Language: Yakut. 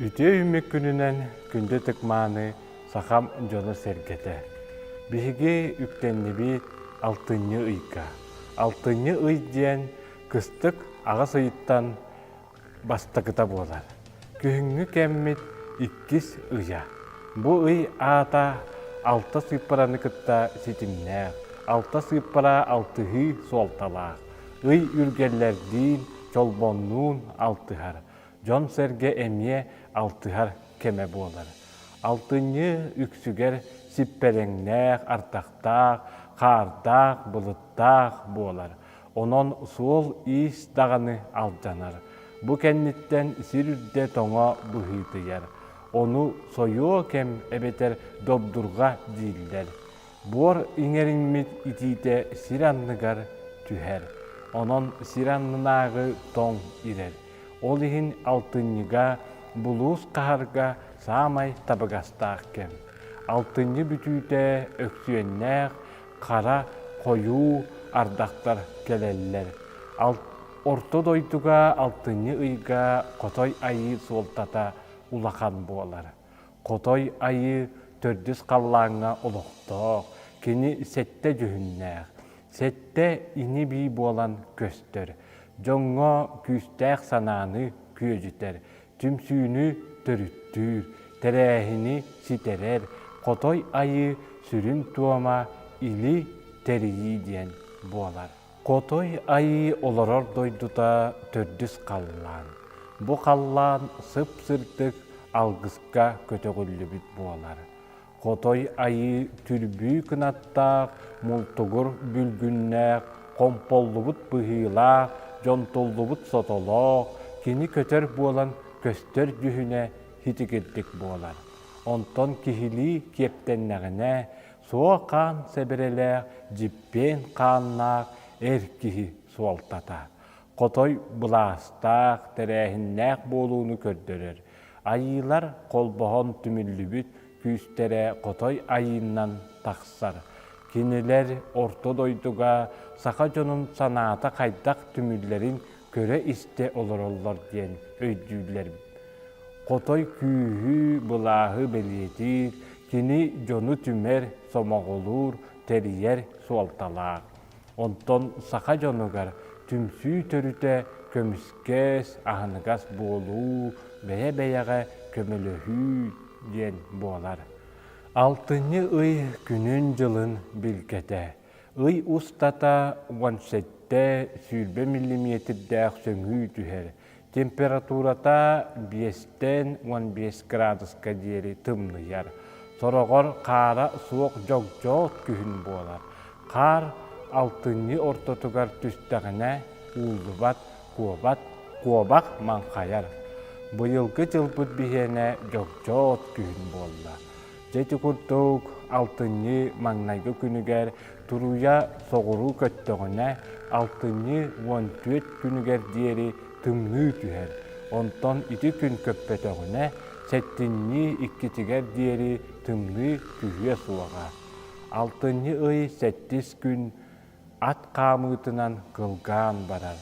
Үтүө үүммүт күнүнэн күндү ытык-мааны сахам дьоно-сэргэтэ! Биһиги үктэннибит алтынньы ыйга. Алтынньы ый диэн кыстык аҕыс ыйыттан бастакыта буолар. Күһүҥҥү кэммит иккис ыйа. Бу ый аата алта сыыппараны кытта ситимнээх, алта сыыппара алтыһыы суолталаах. Ый үргэллэрдиин, чолбоннуун алтыһар. Дьон-сэргэ эмиэ алтыһар кэмэ буолар. Алтынньы үксүгэр сиппэрэҥнээх, ардахтаах, хаардаах, былыттаах буолар. Онон суол-иис даҕаны алдьанар. Бу кэнниттэн сир үрдэ тоҥо быһыытыйар. Ону сойуо кэм эбэтэр добдурҕа дииллэр. Буор иҥэриммит итиитэ сир анныгар түһэр. Онон сир аннынааҕы тоҥ ирэр. Ол иһин алтынньыга булуус хаһарга саамай табыгастаах кэм. Алтынньы бүтүүтэ өксүөннээх хара, хойуу ардахтар кэлэллэр. Орто дойдуга алтынньы ыйга хотой айыы суолтата улахан буолар. Хотой айыы төрдүс халлааҥҥа олохтоох, кини сэттэ дьүһүннээх, сэттэ ини-бии буолан көстөр. Дьоҥҥо күүстээх санааны күөдьүтэр, түмсүүнү төрүттүүр, тэрээһини ситэрэр, хотой айыы сүрүн туома или тэрийии диэн буолар. Хотой айыы олорор дойдута төрдүс халлаан. Бу халлаан сып-сырдык алгыска көтөҕүллүбүт буолар. Хотой айыы түрбүү кынаттаах, мултугур бүлгүннээх, хомполлубут быһыылаах, дьонтуллубут сотолоох, кини көтөр буолан көстөр дьүһүнэ хитигирдик буолар. Онтон киһилии киэптэннэҕинэ, суо хаан сэбэрэлээх, дьиппиэн хааннаах эр киһи суолтата. Хотой былаастаах, тэрээһиннээх буолууну көрдөрөр. Айыылар холбоһон түмүллүбүт күүстэрэ хотой айыыннан тахсар. Кинилэр орто дойдуга саха дьонун санаата хайдах түмүллэрин көрө-истэ олороллор диэн өйдүүллэр. Хотой күүһү, былааһы бэлиэтиир, кини дьону түмэр, сомоҕолуур, тэрийэр суолталаах. Онтон саха дьонугар түмсүү төрүтэ көмүскэс, аһыныгас буолуу, бэйэ-бэйэҕэ көмөлөһүү диэн буолар. Алтынньы ый күнүн-дьылын билгэтэ. Ый устата 17 20 миллиметрдээх сөҥүү түһэр. Температурата биэстэн 15 градуска диэри тымныйар. Сороҕор хаара суох дьогдьоот күһүн буолар. Хаар алтынньы ортотугар түстэҕинэ ууллубат, куобат, куобах маҥхайар. Быйылгы дьылбыт биһиэнэ дьогдьоот күһүн буолла. Дьэ ити курдук алтынньы маҥнайгы күнүгэр туруйа соҕуруу көттөҕүнэ, алтынньы 14 күнүгэр диэри тымныы түһэр. Онтон ити күн көппөтөҕүнэ, сэттинньи иккитигэр диэри тымныы түһүө суоҕа. Алтынньы ый сэттис күн ат хаамыытынан кылгаан барар.